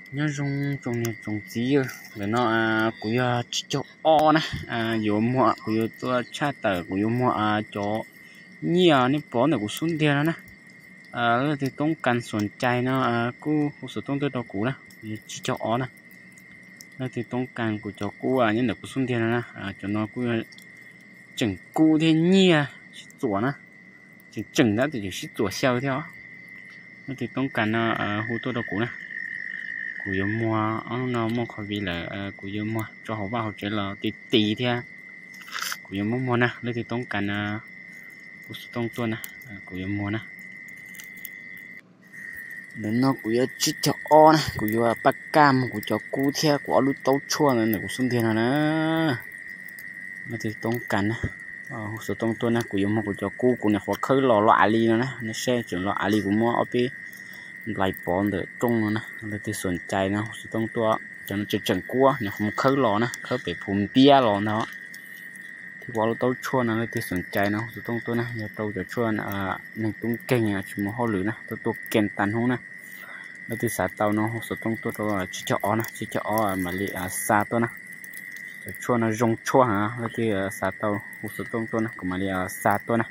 Nyob zoo tsoom niam tsoom txiv, ntawm no kuv yog tsib caug ob na, yuav muag, kuv yuav tuaj tshaj tawm, kuv yuav muag cov nyiaj nej pom ntawm kuv xub ntiag no na. Leej twg toob kas xuam cai no kuj hu xov tooj tuaj rau kuv na, kuv yog tsib caug ob na. Leej twg toob kas kuv cov kub nyob ntawm kuv xub ntiag no na, cov no kuj yog tseem kub thiab nyiaj sib txuam na, tseem tseem tab sis tseem sib txuam xyaw thiab os. Leej twg toob kas no hu tuaj rau kuv na, kuv yuav muag. Ob hnub no muaj covid lawm, kuv yuav muag tso hauv vaj hauv tsev los ti ti thiab, kuv yuav muab muag na. Leej twg toob kas no hu xov tooj tuaj na, kuv yuav muag na. Ntawm no kuv yog tsib caug ob na, kuv yuav paj kaj muag kuv cov kub thiab kuv ob lub taub tshuaj ntawm kuv xub ntiag no na. Leej twg toob kas na, hu xov tooj tuaj na, kuv yuav muag kuv cov kub, kuv nyuam qhuav khawb los los av li no na, nej saib tseem los av li, kuv muab ob peb nplais pov ntawm rooj no na. Leej twg xuam cai no hu xov tooj tuaj, cov no tseem tseem kub, nyuam qhuav mus khawb los na, khawb pem Phu Npiab los ntag. Thiab kuv ob lub taub tshuaj no, leej twg xuam cai no hu xov tooj tuaj na, yog rau cov tshuaj neeg tub nkeeg tsis mus hauj lwm na, tuaj tuaj kees tag hnub na. Leej twg xav tau no hu xov tooj tuaj rau tsib caug ob na, tsib caug ob mam li xa tuaj na. Cov tshuaj no zoo tshuaj heev, leej twg xav tau hu xov tooj tuaj na, kuv mam li xa tuaj na.